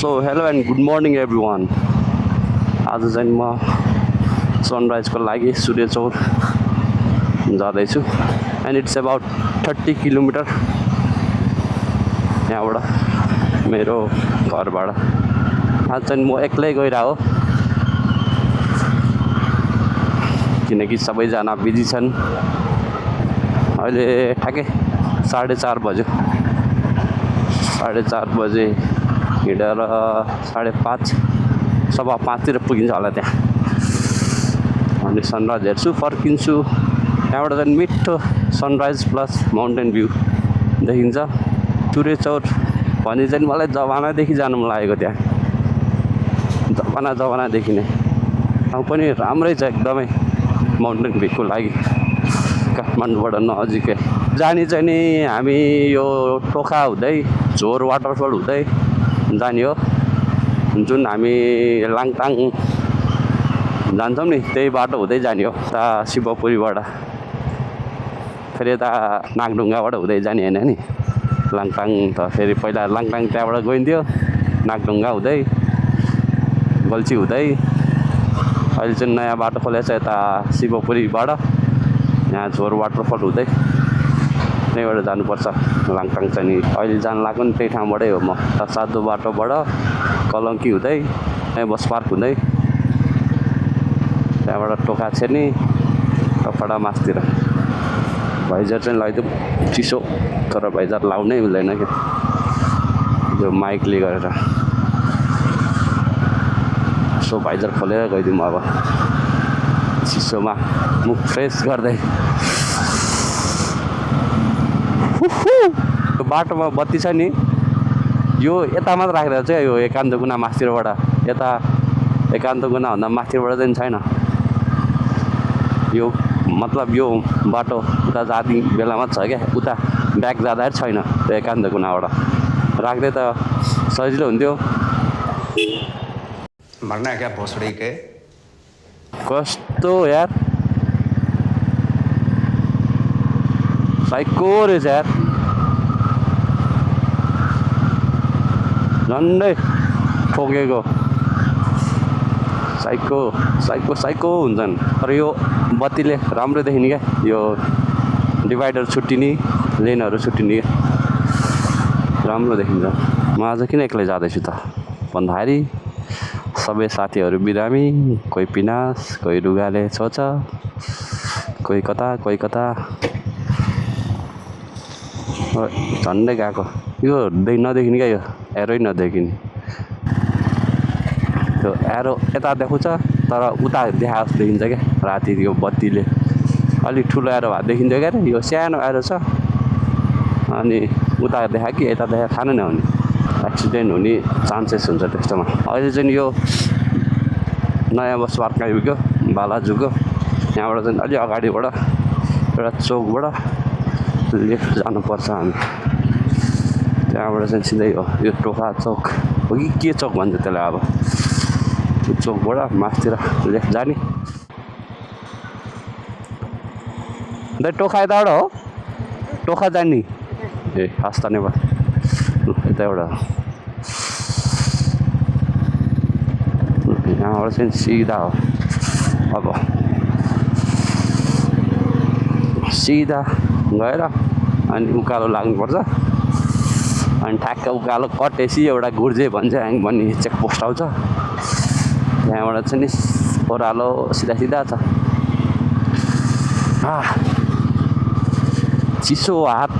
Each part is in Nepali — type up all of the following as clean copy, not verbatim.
So hello and good morning every one. आज चाहिँ म सनराइजको लागि सूर्य चौर जाँदैछु एन्ड इट्स अबाउट 30 किलोमिटर यहाँबाट मेरो घरबाट। आज चाहिँ म एक्लै गइरहेको किनकि सबैजना बिजी छन्। अहिले ठ्याक्कै 4:30 बज्यो। 4:30 बजे हिँडेर 5:30 सभा 5तिर पुगिन्छ होला त्यहाँ। अनि सनराइज हेर्छु, फर्किन्छु। त्यहाँबाट चाहिँ मिठो सनराइज प्लस माउन्टेन भ्यू देखिन्छ। सूर्य चौर भने चाहिँ मलाई जमानादेखि जानु मन लागेको त्यहाँ। जमानादेखि नै ठाउँ पनि राम्रै छ एकदमै माउन्टेन भ्यूको लागि। काठमाडौँबाट नजिकै जाने चाहिँ नि हामी यो टोखा हुँदै झोर वाटरफल हुँदै जाने हो। जुन हामी लाङटाङ जान्छौँ नि त्यही बाटो हुँदै जाने हो। यता शिवपुरीबाट फेरि यता नागढुङ्गाबाट हुँदै जाने होइन नि। लाङटाङ त फेरि पहिला लाङटाङ त्यहाँबाट गइन्थ्यो, नागढुङ्गा हुँदै गल्छी हुँदै। अहिले चाहिँ नयाँ बाटो खोलेको छ यता शिवपुरीबाट यहाँ झोर वाटरफल हुँदै त्यहीँबाट जानुपर्छ लाङटाङ चाहिँ नि। अहिले जानु लाग्यो नि त्यही ठाउँबाटै हो। म सातो बाटोबाट कलङ्की हुँदै बस पार्क हुँदै त्यहाँबाट टोका छेर्नी कपडा मासतिर। भाइजर चाहिँ लगाइदिउँ, चिसो तर भाइजर लाउनै मिल्दैन कि यो माइकले गरेर। सो भाइजर खोलेर गइदिउँ अब चिसोमा मुख फ्रेस गर्दै। बाटोमा बत्ती छ नि, यो यता मात्र राखेर चाहिँ यो एकान्त गुना मास्तिरबाट यता एकान्त गुना भन्दा मास्तिरबाट चाहिँ छैन। यो मतलब यो बाटो उता जाने बेलामा छ क्या, उता ब्याक जाँदाखेरि छैन। त्यो एकान्त गुनाबाट राख्दै त सजिलो हुन्थ्यो। मरना क्या भोसड़ी के कस्तो यार साइको रहेछ यार। झन्डै ठोकेको साइको साइको साइको हुन्छन्। तर यो बत्तीले राम्रो देखिने क्या, यो डिभाइडर छुट्टिने लेनहरू छुट्टिने राम्रो देखिन्छ। म आज किन एक्लै जाँदैछु त भन्दाखेरि सबै साथीहरू बिरामी, कोही पिनास, कोही रुगाले छोछ, कोही कता कोही कता। झन्डै गएको यो नदेखिने क्या, यो एरै नदेखिने। त्यो एरो यता देखाउँछ तर उता देखा जस्तो देखिन्छ क्या राति यो बत्तीले। अलिक ठुलो एरो भए देखिन्थ्यो क्या, यो सानो एरो छ। अनि उता देखा कि यता देखा थाहा नै नहुने, एक्सिडेन्ट हुने चान्सेस हुन्छ त्यस्तोमा। अहिले चाहिँ यो नयाँ बस पार्क आइपुग्यो बालाजुको। यहाँबाट चाहिँ अलि अगाडिबाट एउटा चोकबाट लेफ्ट जानुपर्छ हामी। त्यहाँबाट चाहिँ सिधै हो यो टोखा चोक हो कि के चोक भन्छ त्यसलाई। अब त्यो चोकबाट मासतिर लेफ्ट जाने। दाइ टोखा यताबाट हो, टोखा जाने ए हस् धन्यवाद। यताबाट यहाँबाट चाहिँ सिधा हो। अब सिधा गएर अनि उकालो लाग्नुपर्छ। अनि ठ्याक्क उकालो कटेसी एउटा गुर्जे भन्ज्याङ भन्ने चेकपोस्ट आउँछ। त्यहाँबाट चाहिँ नि ओह्रालो सिधा सिधा छ। चिसो हात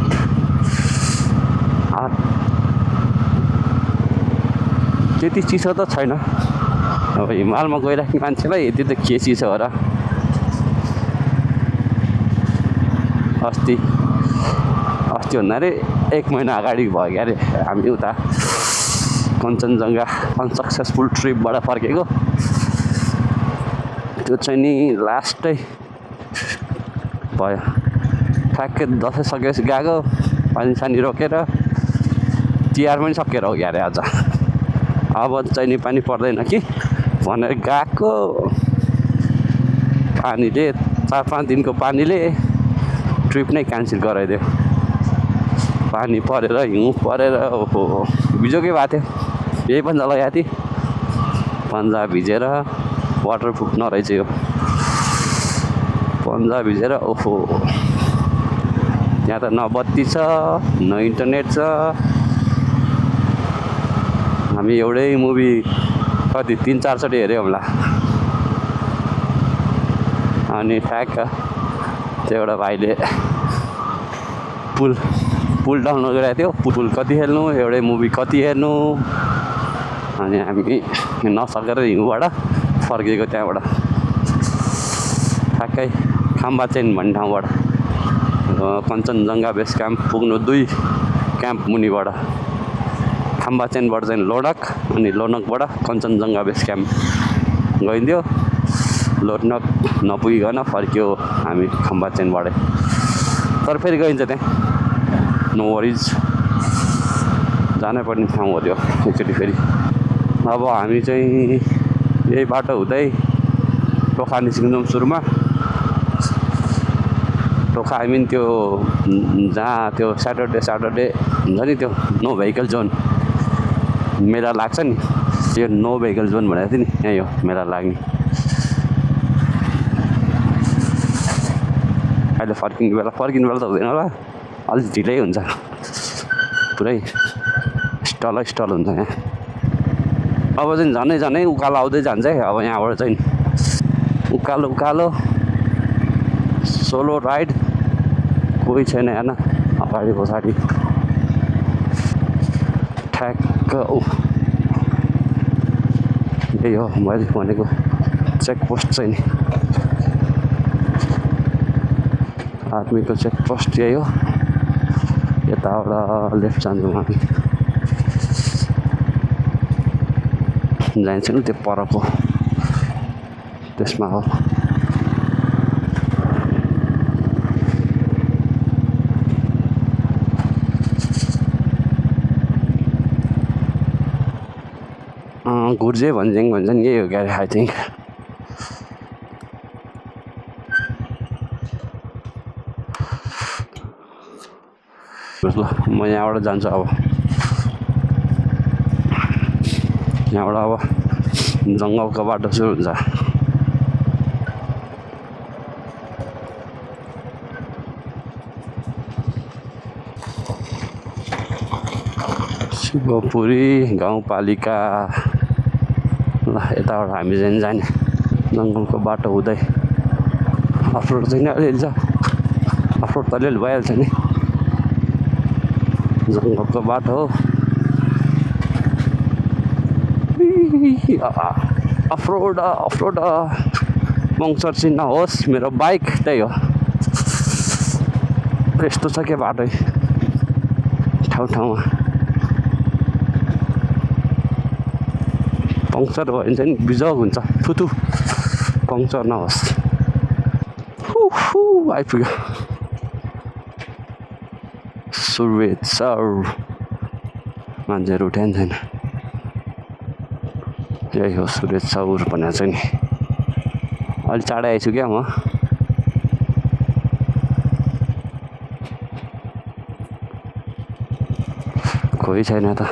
त्यति चिसो त छैन। अब हिमालमा गइराख्ने मान्छेलाई यति त के चिसो हो र। अस्ति भन्दाखेरि 1 महिना अगाडि भयो क्या अरे हामी उता कञ्चनजङ्घा अनसक्सेसफुल ट्रिपबाट फर्केको। त्यो चाहिँ नि लास्टै भयो। ठ्याक्कै दसैँ सकेपछि गएको, पानी सानी रोकेर तिहार पनि सकेर हो क्या अरे आज। अब चाहिँ नि पानी पर्दैन कि भनेर गएको। पानीले 4-5 दिनको पानीले ट्रिप नै क्यान्सल गराइदियो। पानी परेर हिउँ परेर ओहो बिजोकै भएको थियो। यही पन्जा लगाएको थिएँ पन्जा भिजेर वाटरप्रुफ नरहेछ यो पन्जा भिजेर ओहो यहाँ त न बत्ती छ न इन्टरनेट छ हामी एउटै मुभी कति 3-4 चोटि हेऱ्यो होला अनि ठ्याक्क त्यो एउटा भाइले पुल डाउनलोड गरेको थियो पुल कति खेल्नु एउटै मुभी कति हेर्नु अनि हामी नसकेर हिउँबाट फर्केको त्यहाँबाट ठ्याक्कै खाम्बा चेन भन्ने ठाउँबाट कञ्चनजङ्घा बेस क्याम्प पुग्नु 2 क्याम्प मुनिबाट खाम्बा चेनबाट चाहिँ लोनक अनि लोनकबाट कञ्चनजङ्घा बेस क्याम्प गइन्थ्यो लोनक नपुगिकन फर्क्यो हामी खाम्बा चेनबाटै तर फेरि गइन्छ त्यहाँ नो वरिज जानै पर्ने ठाउँ हो त्यो एकचोटि फेरि अब हामी चाहिँ यही बाटो हुँदै टोखा निस्किन्छौँ सुरुमा टोखा आई मिन त्यो जहाँ त्यो स्याटरडे हुन्छ नि त्यो नो भेहिकल जोन मेला लाग्छ नि त्यो नो भेहिकल जोन भनेको थियो नि यहीँ हो मेला लाग्ने अहिले फर्किने बेला त हुँदैन होला अलिक ढिलै हुन्छ पुरै स्टल हुन्छ यहाँ अब चाहिँ झनै उकालो आउँदै जान्छ है अब यहाँबाट चाहिँ उकालो सोलो राइड कोही छैन हेर्न अगाडि पछाडि ठ्याक्क यही हो मैले भनेको चेकपोस्ट चाहिँ नि आर्मीको चेकपोस्ट यही हो यताबाट लेफ्ट जान्छौँ हामी जान्छौँ त्यो परको त्यसमा हो गुर्जे भन्छन् यही हो क्या आई थिङ्क ल म यहाँबाट जान्छु अब यहाँबाट अब जङ्गलको बाटो सुरु हुन्छ शिवपुरी गाउँपालिका ल यताबाट हामी चाहिँ जाने जङ्गलको बाटो हुँदै अफरोड चाहिँ अलिअलि छ अफरोड त अलिअलि भइहाल्छ नि जङ्गलको बाटो हो अफरोड पङ्क्चर चाहिँ नहोस् मेरो बाइक त्यही हो यस्तो छ क्या बाटो ठाउँमा पङ्क्चर भयो भने चाहिँ बिजोग हुन्छ थुथु पङ्क्चर नहोस् आइपुग्यो सुर्वेत सर मान्छेहरू उठ्यान छैन यही हो सुरेश सौर भनेर चाहिँ नि अलि चाँडै आइछु क्या म कोही छैन त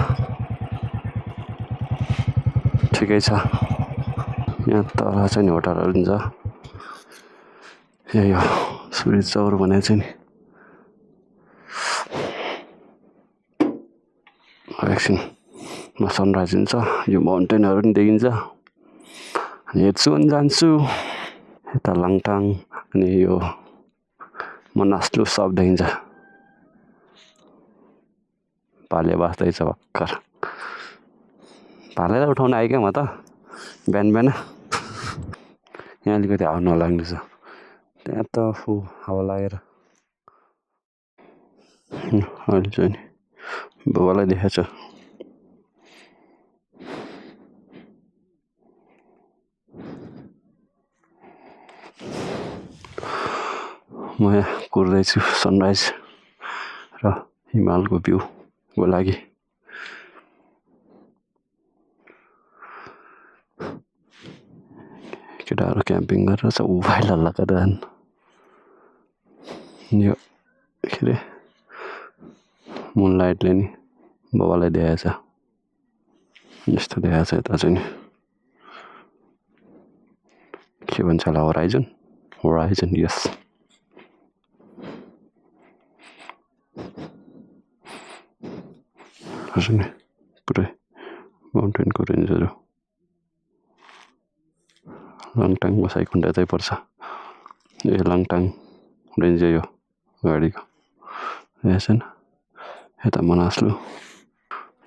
ठिकै छ यहाँ तल चाहिँ नि होटलहरू हुन्छ यही हो सुरेश सौर भनेर चाहिँ नि एकछिनमा सनराइज हुन्छ यो माउन्टेनहरू पनि देखिन्छ अनि हेर्छु अनि जान्छु यता लाङटाङ अनि यो मनासलु सब देखिन्छ भाले बाँच्दैछ भर्खर भालेलाई उठाउन आएँ क्या म त बिहान यहाँ अलिकति हावा नलाग्ने छ त्यहाँ त हावा लागेर अहिले चाहिँ नि बाबालाई देखाएको छ म यहाँ कुर्दैछु सनराइज र हिमालको भ्यूको लागि केटाहरू क्याम्पिङ गरेर छ उभाइ हल्ला गरेर यो के अरे मुनलाइटले नि बाबालाई देखाएको छ यस्तो देखाएको छ यता चाहिँ नि के भन्छ होला होराइजन यस नि पुरै माउन्टेनको रेन्जहरू लाङटाङ बसाइखुन्डा चाहिँ पर्छ ए लाङटाङ रेन्ज यो गाडीको रहेछ नि यता मनासलु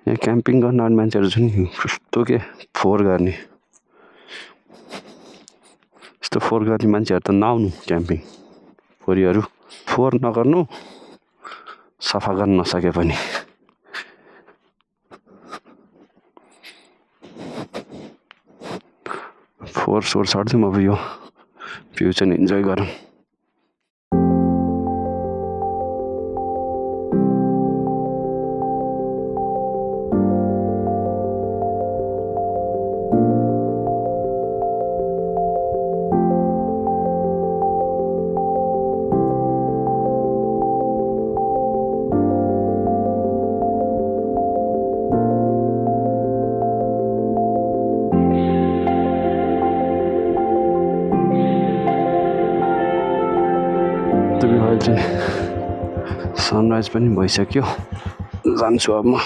यहाँ क्याम्पिङ गर्न आउने मान्छेहरू छ नि कस्तो के फोहोर गर्ने यस्तो फोहोर गर्ने मान्छेहरू त नआउनु क्याम्पिङ फोहोरीहरू फोहोर नगर्नु सफा गर्न नसके पनि फोहोर सोहोर छर्दिउँ अब यो भ्यू चाहिँ इन्जोय गरौँ सनराइज पनि भइसक्यो जान्छु अब म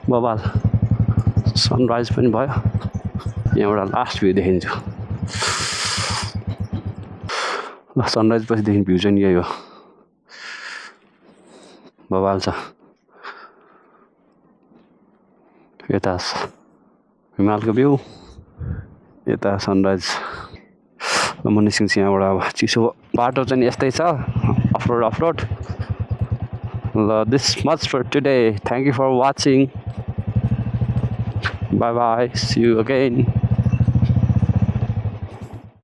बबाल सनराइज पनि भयो यहाँबाट लास्ट भ्यू देखिन्छु ल सनराइज पछिदेखि भ्यू चाहिँ यही हो बबाल छ यता हिमालको भ्यू यता सनराइज म निस्किन्छु यहाँबाट अब चिसो बाटो चाहिँ यस्तै छ अफरोड ल this much for today thank you for watching bye bye see you again